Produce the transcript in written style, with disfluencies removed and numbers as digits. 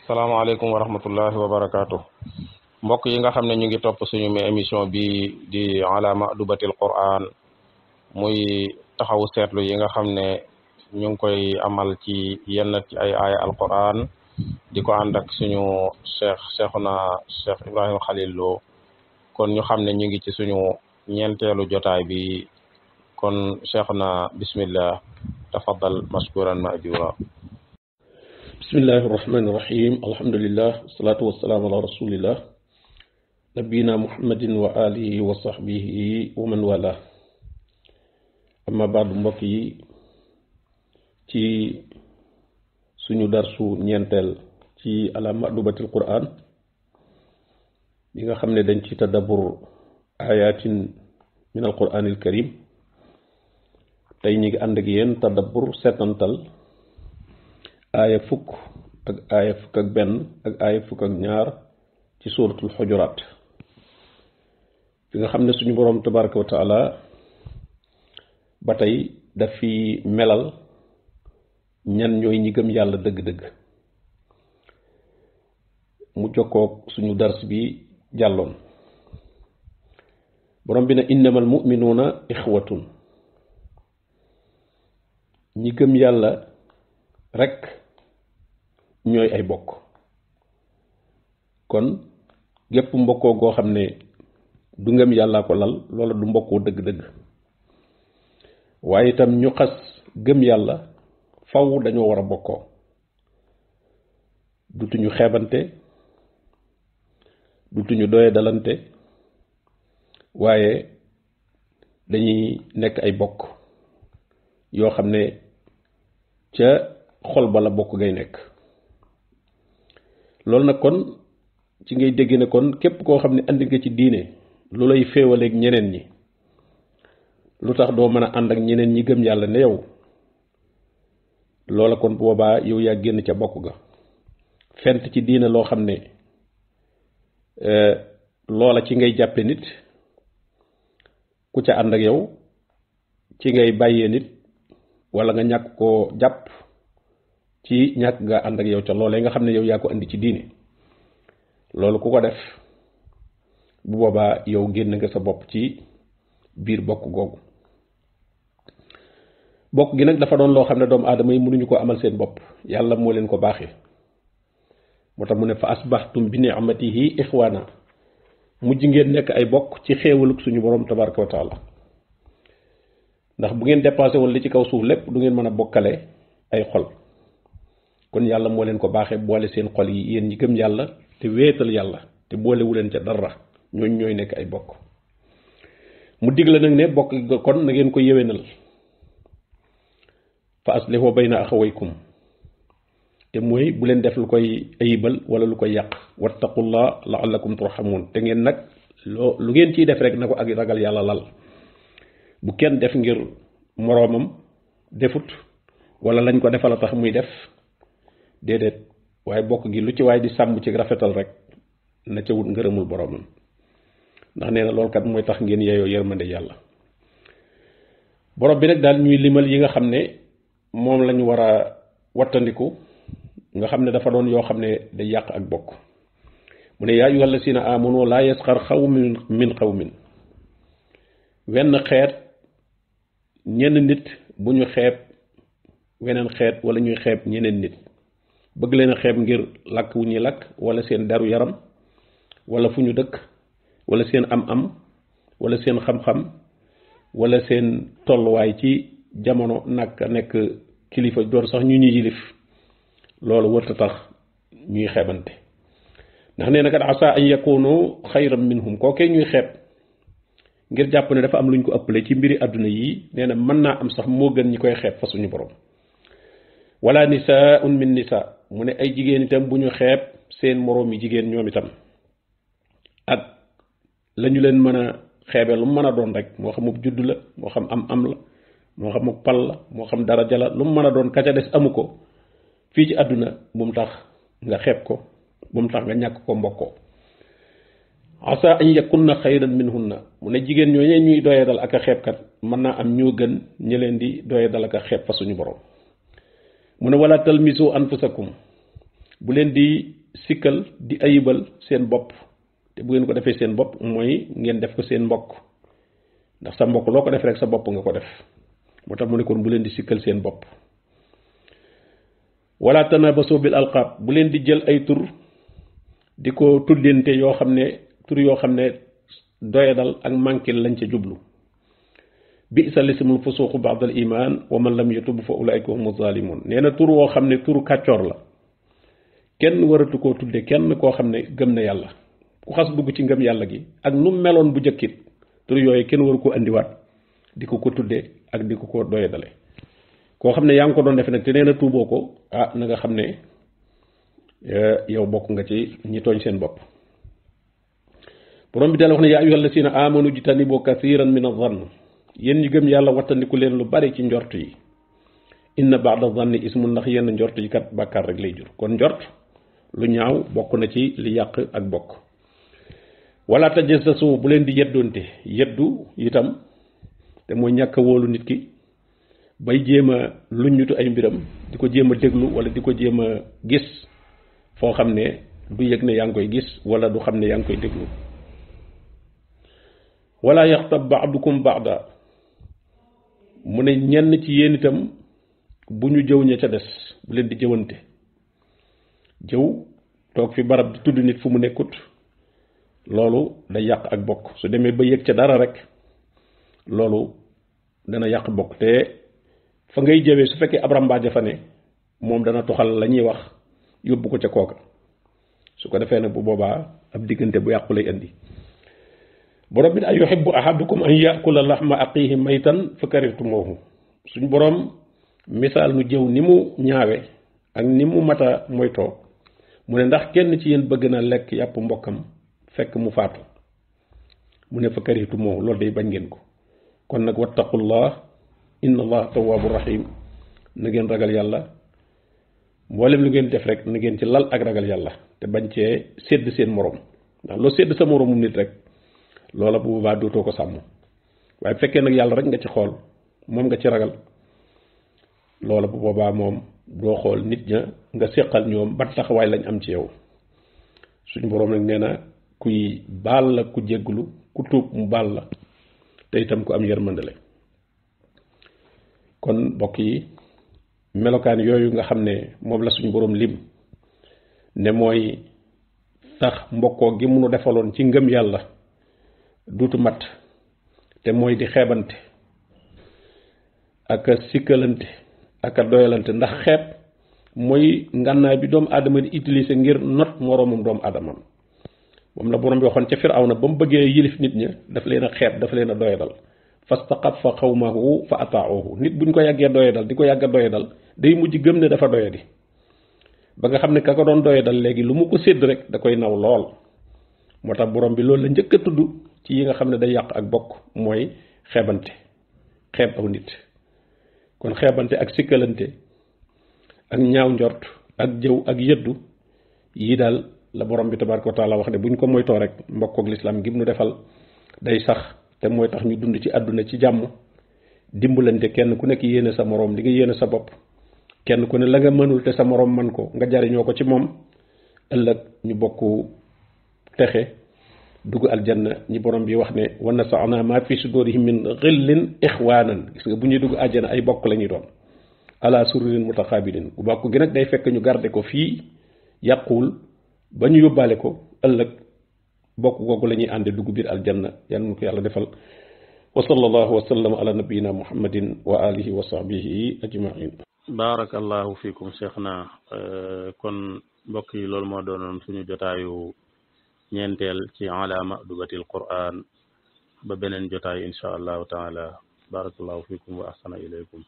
salaamaaleykum wa rahmatullahi wa barakaatu. mbokk yi nga xam ne ñu ngi topp suñu émission bi di ala ma'dubatil Qur'an muy taxawu seetlu yi nga xam ne ñu ngi koy amal ci yenn ci ay aaya alquran di ko ànd ak suñu cheikhuna cheikh Ibrahima Khalil Lo kon ñu xam ne ñu ngi ci suñu ñeenteelu jotaay bi kon cheikhuna bismillah tafaddal mashkuran ma'jura. bismillahi irrahmani irrahim alhamdulillah wasalaatu wasalaamu ala rasulillah nabiyina muhammadin wa alihi wa sahbihi wa man wala amma baadu mbokk yi ci suñu darsu ñeenteel ci ala ma'dubatil Qur'an bi nga xam ne dañ ci tadabbur ayatin min al Qur'anil karim tey ñi ngi ànd ak yéen tadabbur seetantal aaya fukk ak aaya fukk ak benn ak aaya fukk ak ñaar ci suuratul xujuraat fi nga xam ne suñu boroom tabaraka wa taala ba tey daf fi melal ñan ñooy ñi gëm yàlla dëgg-dëgg mu jokkoog suñu dars bi jàlloon boroom bi ne innamal mu'minuuna ixwatun ñi gëm yàlla rekk ñooy ay bokk kon gépp mbokkoo goo xam ne du ngëm yàllaa ko lal loola du mbokkoo dëgg-dëgg waaye itam ñu xas gëm yàlla faw dañoo war a bokkoo dutuñu xeebante dutuñu doye dalante waaye dañuy nekk ay bokk yoo xam ne ca xol bala bokk ngay nekk loolu nag kon ci ngay dégg ne kon képp koo xam ne andi nga ci diine lu lay féewaleeg ñeneen ñi lu tax doo mën a ànd ak ñeneen ñi gëm yàlla ne yow loola kon boobaa yow yaa génn ca bokk ga fent ci diine loo xam ne loola ci ngay jàppe nit ku ca ànd ak yow ci ngay bàyyee nit wala nga ñàkk koo jàpp ci ñàkk nga ànd ak yow ca loolee nga xam ne yow yaa ko andi ci diine loolu ku ko def bu boobaa yow génn nga sa bopp ci biir bokk googu bokk gi nag dafa doon loo xam ne doomu aadama yi mënuñu ko amal seen bopp yàlla moo leen ko baaxee moo tax mu ne fa asbahtum bi ni'matihi ixwaana mujj ngeen nekk ay bokk ci xéewalug suñu borom tabaraka wa taala ndax bu ngeen dépassé woon li ci kaw suuf lépp du ngeen mën a bokkale ay xol kon yàlla moo leen ko baaxee boole seen xol yi yéen ñi gëm yàlla te wéetal yàlla te boolewu leen ca dara ñooy nekk ay bokk mu digle nag ne bokk kon na ngeen ko yéwénal fa aslihu bayna axawaykum te mooy bu leen def lu koy ayibal wala lu koy yàq wattaqullah la'allakum turhamun te ngeen nag lu ngeen ciy def rek na ko ak ragal yàlla lal bu kenn def ngir moroomam defut wala lañ ko defal a tax muy def déedéet waaye bokk gi lu ci waay di sàmm ci rafetal rek na ca wut ngërëmul boroomam ndax nee na loolu kat mooy tax ngeen yeeyoo yërmande yàlla borom bi nag daal ñuy limal yi nga xam ne moom lañu war a wattandiku nga xam ne dafa doon yoo xam ne day yàq ak bokk mu ne yaa ayyuhal lazina amanu laa yasxar qawmun min qawmin wenn xeet ñenn nit bu ñu xeeb weneen xeet wala ñuy xeeb ñeneen nit bëgg leen a xeeb ngir lakk wu ñuy lakk wala seen deru yaram wala fu ñu dëkk wala seen am-am wala seen xam-xam wala seen tolluwaay ci jamono nag nekk kilifa doon sax ñu ñuy yilif loolu wërta tax ñuy xeebante ndax nee na kat asa an yakunu xayran minhum kookee ñuy xeeb ngir jàpp ne dafa am lu ñu ko ëppale ci mbiri àdduna yi nee na mën naa am sax moo gën ñi koy xeeb fa suñu borom wala nisaa'un min nisaa mu ne ay jigéen itam bu ñu xeeb seen moroom yi jigéen ñoom itam ak la ñu leen mën a xeebe lu mu mën a doon rek moo xam judd la moo xam am la moo xam pal la moo xam daraja la lu mu mën a doon ka ca des amu ko fii ci àdduna bu mu tax nga xeeb ko bu mu tax nga ñàkk ko mbokkoo asa an yakunna xayran minhunna mu ne jigéen ñooñee ñuy doyee dal ak a xeebkat mën naa am ñoo gën ñi leen di doyee dal ak a xeeb fa suñu borom mu ne wala talmisu anfusakum bu leen di sikkal di ayibal seen bopp te bu ngeen ko defee seen bopp mooy ngeen def ko seen mbokk ndax sa mbokk loo ko def rek sa bopp nga ko def moo tax mu ne kon bu leen di sikkal seen bopp wala tanabasu bil alqab bu leen di jël ay tur di ko tuddente yoo xam ne tur yoo xam ne doyadal ak manquil lañ ca jublu bi'sa lismul fusuqu ba'da al iman wa man lam yatub fa ulaika humu zalimun nee na tur woo xam ne turu kàccoor la kenn waratu koo tudde kenn koo xam ne gëm na yàlla ku xas dugg ci ngëm yàlla gi ak nu meloon bu jëkkit tur yooyu kenn waru ko andiwaat di ko tudde ak di ko doyadale koo xam ne yaa ngi ko doon defe nag te nee na tuuboo ko na nga xam ne yow bokk nga ci ñi tooñ seen bopp borom bi dal wax ne yaa ayyuhal lazina amanu jtanibu kathiran min adh-dhann yéen ñi gëm yàlla wattandiku leen lu bari ci njort yi inna ba'da dhanni ismun ndax yenn njort yi kat bàkkaar rek lay jur kon njort lu ñaaw bokk na ci li yàq ak bokk wala tajassasu bu leen di yeddoonte yeddu itam te mooy ñàkk a wóolu nit ki bay jéem a luññutu ay mbiram di ko jéem a déglu wala di ko jéem a gis foo xam ne du yëg ne yaa ngi koy gis wala du xam ne yaa ngi koy déglu wala yaxtab ba'dukum ba'da mu ne ñenn ci yéen itam bu ñu jëw ña ca des bu leen di jëwante jëw toog fi barab di tudd nit fu mu nekkut loolu day yàq ak bokk su demee ba yëg ca dara rek loolu dana yàq bokk te fa ngay jëwee su fekkee ab rambaaja fa ne moom dana toxal la ñuy wax yóbbu ko ca kooka su ko defee nag bu boobaa ab diggante bu yàqu lay indi borom bi ne ayuhibbu ahadukum an yakula lahma aqihi maytan fa karihtumuhu suñ borom misaal nu jëw ni mu ñaawe ak ni mu mata moytoo mu ne ndax kenn ci yéen bëgg na lekk yàpp mbokkam fekk mu faatu mu ne fa karihtumuhu loolu day bañ ngeen ko kon nag wattaqullah inna allah tawwabur rahim na ngeen ragal yàlla mboolem lu ngeen def rek na ngeen ci lal ak ragal yàlla te bañ cee sédd seen morom ndax loo sédd sa moromum nit rek loola bu boobaa dootoo ko sàmm waaye fekkee nag yàlla rek nga ci xool moom nga ci ragal loola bu boobaa moom doo xool nit ña nga séqal ñoom ban taxawaay lañ am ci yow suñu borom nag nee na kuy baal la ku jégglu ku tuub mu baal la te itam ku am yërmandale kon mbokk yi melokaan yooyu nga xam ne moom la suñu borom lim ne mooy tax mbokkoo gi munu defaloon ci ngëm yàlla duutu mat te mooy di xeebante ak a sikkalante ak a doyalante ndax xeeb mooy ngànnaay bi doomu aadama di utiliser ngir not moroomam doomu aadamam moom la borom bi waxoon ca Firawna ba mu bëggee yilif nit ña daf leen a xeeb daf leen a doyadal fastaqaffa qawmahu fa ata'uhu nit buñ ko yàggee doyadal di ko yàgg a doyadal day mujj gëm ne dafa doyadi ba nga xam ne ka ko doon doyadal léegi lu mu ko sédd rek da koy naw lool moo tax borom bi loolu la njëkk a tudd ci yi nga xam ne day yàq ak bokk mooy xeebante xeeb aw nit kon xeebante ak sikkalante ak ñaaw njort ak jëw ak yëddu yii daal la borom bi tabaraka wa taala wax ne buñ ko moytoo rek mbokkook lislaam gi mu defal day sax te mooy tax ñu dund ci àdduna ci jàmm dimbalante kenn ku nekk yéene sa moroom li nga yéene sa bopp kenn ku ne la nga mënul te sa moroom man ko nga jariñoo ko ci moom ëllëg ñu bokk texe dugg aljanna ñi borom bi wax ne wa nasa'na ma fi sudurihim min ghillin ikhwanan gis nga bu ñuy dugg àjjana ay bokk la ñuy doon ala sururin mutaqabilin bu bokk gi nag day fekk ñu garder ko fii yàquwul ba ñu yóbbaale ko ëllëg bokk googu la ñuy ànde dugg biir aljanna yàlla na ko yàlla defal wa sallallahu wa sallam ala nabiyyina muhammadin wa alihi wa sahbihi ajma'in barakallahu fikum cheikhna kon mbokk yi loolu moo doonoon suñu jotaayu ñeenteel ci ala ma'dubatil Qur'an ba beneen jotaay insha allahu taala barakallahu fikum wa ahsana ilaykum